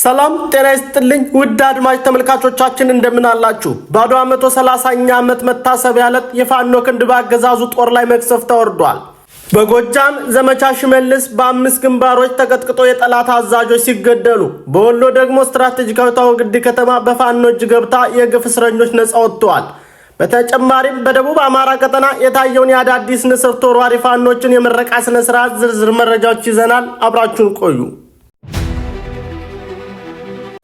ሰላም ጤና ይስጥልኝ ውድ አድማጭ ተመልካቾቻችን፣ እንደምን አላችሁ? በአድዋ 130ኛ ዓመት መታሰቢያ ዕለት የፋኖ ክንድ በአገዛዙ ጦር ላይ መቅሰፍት ተወርዷል። በጎጃም ዘመቻ ሽመልስ በአምስት ግንባሮች ተቀጥቅጦ የጠላት አዛዦች ሲገደሉ፣ በወሎ ደግሞ ስትራቴጂካዊቷ ወግዲ ከተማ በፋኖ እጅ ገብታ የግፍ እስረኞች ነጻ ወጥተዋል። በተጨማሪም በደቡብ አማራ ቀጠና የታየውን የአዳዲስ ንስር ተወርዋሪ ፋኖችን የምረቃ ስነ ስርዓት ዝርዝር መረጃዎች ይዘናል። አብራችሁን ቆዩ።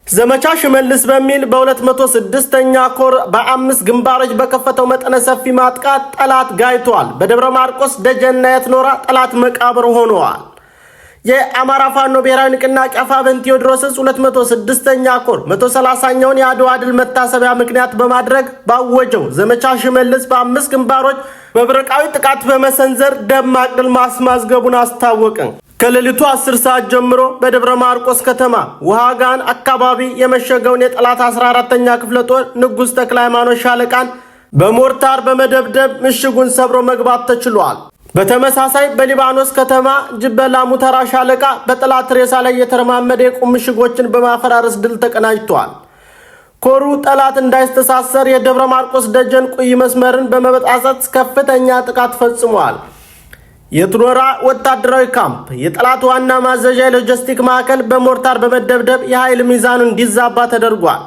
ዘመቻ ሽመልስ በሚል በ206ኛ ኮር በአምስት ግንባሮች በከፈተው መጠነ ሰፊ ማጥቃት ጠላት ጋይቷል። በደብረ ማርቆስ ደጀንና የትኖራ ጠላት መቃብር ሆነዋል። የአማራ ፋኖ ብሔራዊ ንቅናቄ አፋብን ቴዎድሮስ 206ኛ ኮር 130ኛውን የአድዋ ድል መታሰቢያ ምክንያት በማድረግ ባወጀው ዘመቻ ሽመልስ በአምስት ግንባሮች መብረቃዊ ጥቃት በመሰንዘር ደማቅ ድል ማስመዝገቡን አስታወቀ። ከሌሊቱ 10 ሰዓት ጀምሮ በደብረ ማርቆስ ከተማ ውሃጋን አካባቢ የመሸገውን የጠላት 14ኛ ክፍለ ጦር ንጉሥ ተክለ ሃይማኖት ሻለቃን በሞርታር በመደብደብ ምሽጉን ሰብሮ መግባት ተችሏል። በተመሳሳይ በሊባኖስ ከተማ ጅበላ ሙተራ ሻለቃ በጠላት ሬሳ ላይ የተረማመደ የቁም ምሽጎችን በማፈራረስ ድል ተቀናጅቷል። ኮሩ ጠላት እንዳይስተሳሰር የደብረ ማርቆስ ደጀን ቁይ መስመርን በመበጣጠስ ከፍተኛ ጥቃት ፈጽሟል። የትኖራ ወታደራዊ ካምፕ የጠላት ዋና ማዘዣ የሎጂስቲክ ማዕከል በሞርታር በመደብደብ የኃይል ሚዛኑ እንዲዛባ ተደርጓል።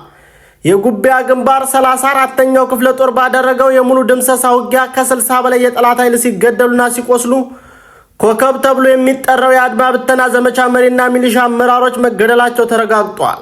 የጉቢያ ግንባር 34ኛው ክፍለ ጦር ባደረገው የሙሉ ድምሰሳ ውጊያ ከ60 በላይ የጠላት ኃይል ሲገደሉና ሲቆስሉ፣ ኮከብ ተብሎ የሚጠራው የአድማ ብተና ዘመቻ መሪና ሚሊሻ አመራሮች መገደላቸው ተረጋግጧል።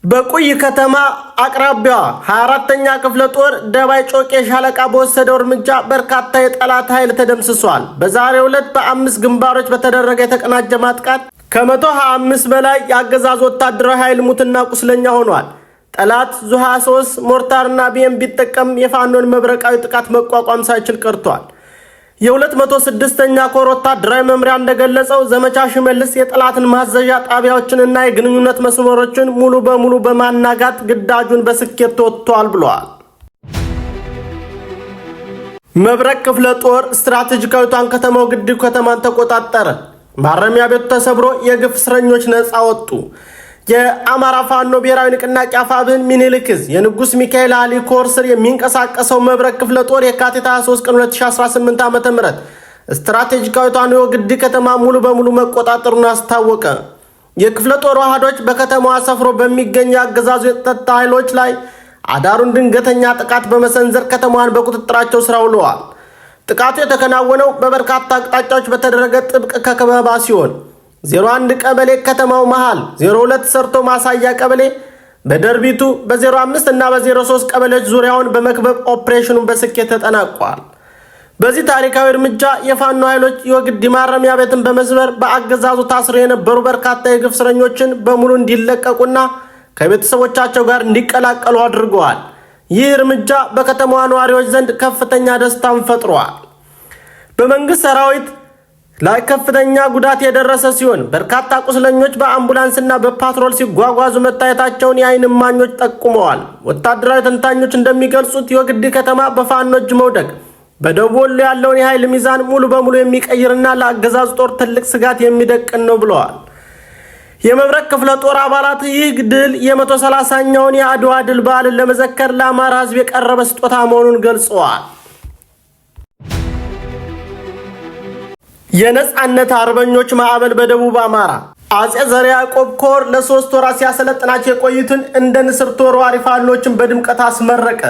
በቁይ ከተማ አቅራቢያ 24ኛ ክፍለ ጦር ደባይ ጮቄ ሻለቃ በወሰደው እርምጃ በርካታ የጠላት ኃይል ተደምስሷል። በዛሬው ዕለት በአምስት ግንባሮች በተደረገ የተቀናጀ ማጥቃት ከ125 በላይ የአገዛዝ ወታደራዊ ኃይል ሙትና ቁስለኛ ሆኗል። ጠላት ዙ 23፣ ሞርታርና ቢኤም ቢጠቀም የፋኖን መብረቃዊ ጥቃት መቋቋም ሳይችል ቀርቷል። የ206ኛ ኮር ወታደራዊ መምሪያ እንደገለጸው ዘመቻ ሽመልስ የጠላትን ማዘዣ ጣቢያዎችንና የግንኙነት መስመሮችን ሙሉ በሙሉ በማናጋት ግዳጁን በስኬት ተወጥቷል ብለዋል። መብረቅ ክፍለ ጦር ስትራቴጂካዊቷን ከተማ ወግዲ ከተማን ተቆጣጠረ። ማረሚያ ቤቱ ተሰብሮ የግፍ እስረኞች ነፃ ወጡ። የአማራ ፋኖ ብሔራዊ ንቅናቄ አፋብህን ሚኒልክ ዕዝ የንጉስ ሚካኤል አሊ ኮር ስር የሚንቀሳቀሰው መብረቅ ክፍለ ጦር የካቲት 23 ቀን 2018 ዓ.ም ስትራቴጂካዊቷን የወግዲ ከተማ ሙሉ በሙሉ መቆጣጠሩን አስታወቀ። የክፍለ ጦሩ አሃዶች በከተማዋ ሰፍሮ በሚገኙ የአገዛዙ የጸጥታ ኃይሎች ላይ አዳሩን ድንገተኛ ጥቃት በመሰንዘር ከተማዋን በቁጥጥራቸው ስር አውለዋል። ጥቃቱ የተከናወነው በበርካታ አቅጣጫዎች በተደረገ ጥብቅ ከበባ ሲሆን፣ 01 ቀበሌ ከተማው መሃል፣ 02 ሰርቶ ማሳያ ቀበሌ፣ በደርቢቱ፣ በ05 እና በ03 ቀበሌዎች ዙሪያውን በመክበብ ኦፕሬሽኑን በስኬት ተጠናቋል። በዚህ ታሪካዊ እርምጃ የፋኖ ኃይሎች የወግዲ ማረሚያ ቤትን በመስበር በአገዛዙ ታስረው የነበሩ በርካታ የግፍ እስረኞችን በሙሉ እንዲለቀቁና ከቤተሰቦቻቸው ጋር እንዲቀላቀሉ አድርገዋል። ይህ እርምጃ በከተማዋ ነዋሪዎች ዘንድ ከፍተኛ ደስታን ፈጥሯል። በመንግስት ሰራዊት ላይ ከፍተኛ ጉዳት የደረሰ ሲሆን፣ በርካታ ቁስለኞች በአምቡላንስና በፓትሮል ሲጓጓዙ መታየታቸውን የዓይን እማኞች ጠቁመዋል። ወታደራዊ ተንታኞች እንደሚገልጹት የወግዲ ከተማ በፋኖ እጅ መውደቅ በደቡብ ወሎ ያለውን የኃይል ሚዛን ሙሉ በሙሉ የሚቀይርና ለአገዛዙ ጦር ትልቅ ስጋት የሚደቅን ነው ብለዋል። የመብረቅ ክፍለ ጦር አባላት ይህ ድል የ130ኛውን የአድዋ ድል በዓልን ለመዘከር ለአማራ ሕዝብ የቀረበ ስጦታ መሆኑን ገልጸዋል። የነጻነት አርበኞች ማዕበል በደቡብ አማራ። አጼ ዘርዓ ያዕቆብ ኮር ለ3 ወራት ሲያሰለጥናቸው የቆዩትን እንደ ንስር ተወርዋሪ ፋኖችን በድምቀት አስመረቀ።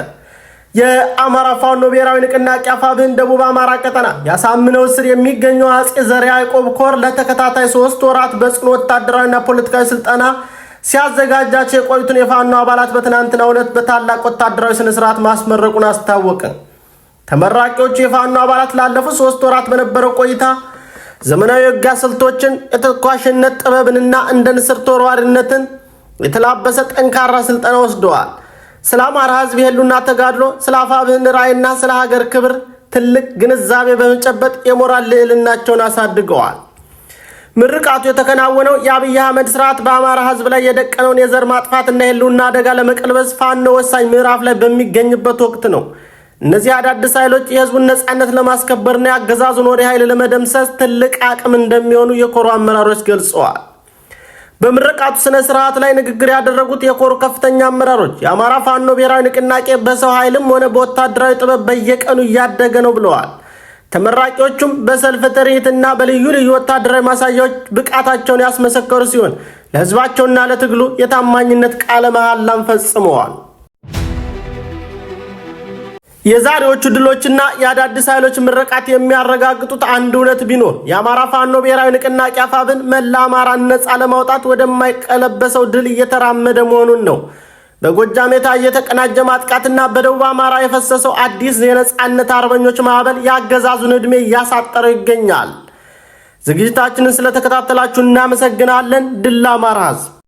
የአማራ ፋኖ ብሔራዊ ንቅናቄ አፋብህን ደቡብ አማራ ቀጠና ያሳምነው ስር የሚገኘው አጼ ዘርዓ ያዕቆብ ኮር ለተከታታይ 3 ወራት በጽኑ ወታደራዊና ፖለቲካዊ ስልጠና ሲያዘጋጃቸው የቆዩትን የፋኖ አባላት በትናንትናው ዕለት በታላቅ ወታደራዊ ስነስርዓት ማስመረቁን አስታወቀ። ተመራቂዎቹ የፋኖ አባላት ላለፉት 3 ወራት በነበረው ቆይታ ዘመናዊ የውጊያ ስልቶችን፣ የተኳሽነት ጥበብንና እንደ ንስር ተወርዋሪነትን የተላበሰ ጠንካራ ስልጠና ወስደዋል። ስለ አማራ ሕዝብ የህልውና ተጋድሎ፣ ስለ አፋብህን ራዕይና ስለ ሀገር ክብር ትልቅ ግንዛቤ በመጨበጥ የሞራል ልዕልናቸውን አሳድገዋል። ምርቃቱ የተከናወነው የአብይ አህመድ ስርዓት በአማራ ሕዝብ ላይ የደቀነውን የዘር ማጥፋትና የህልውና አደጋ ለመቀልበስ ፋኖ ወሳኝ ምዕራፍ ላይ በሚገኝበት ወቅት ነው። እነዚህ አዳዲስ ኃይሎች የህዝቡን ነጻነት ለማስከበርና የአገዛዙን ወደ ኃይል ለመደምሰስ ትልቅ አቅም እንደሚሆኑ የኮሩ አመራሮች ገልጸዋል። በምረቃቱ ስነ ስርዓት ላይ ንግግር ያደረጉት የኮሩ ከፍተኛ አመራሮች የአማራ ፋኖ ብሔራዊ ንቅናቄ በሰው ኃይልም ሆነ በወታደራዊ ጥበብ በየቀኑ እያደገ ነው ብለዋል። ተመራቂዎቹም በሰልፍ ትርኢትና በልዩ ልዩ ወታደራዊ ማሳያዎች ብቃታቸውን ያስመሰከሩ ሲሆን ለሕዝባቸውና ለትግሉ የታማኝነት ቃለ መሐላም ፈጽመዋል። የዛሬዎቹ ድሎችና የአዳዲስ ኃይሎች ምረቃት የሚያረጋግጡት አንድ እውነት ቢኖር የአማራ ፋኖ ብሔራዊ ንቅናቄ አፋብን መላ አማራን ነጻ ለማውጣት ወደማይቀለበሰው ድል እየተራመደ መሆኑን ነው። በጎጃም የታየ የተቀናጀ ማጥቃትና በደቡብ አማራ የፈሰሰው አዲስ የነጻነት አርበኞች ማዕበል የአገዛዙን ዕድሜ እያሳጠረው ይገኛል። ዝግጅታችንን ስለተከታተላችሁ እናመሰግናለን። ድል ለአማራ ሕዝብ!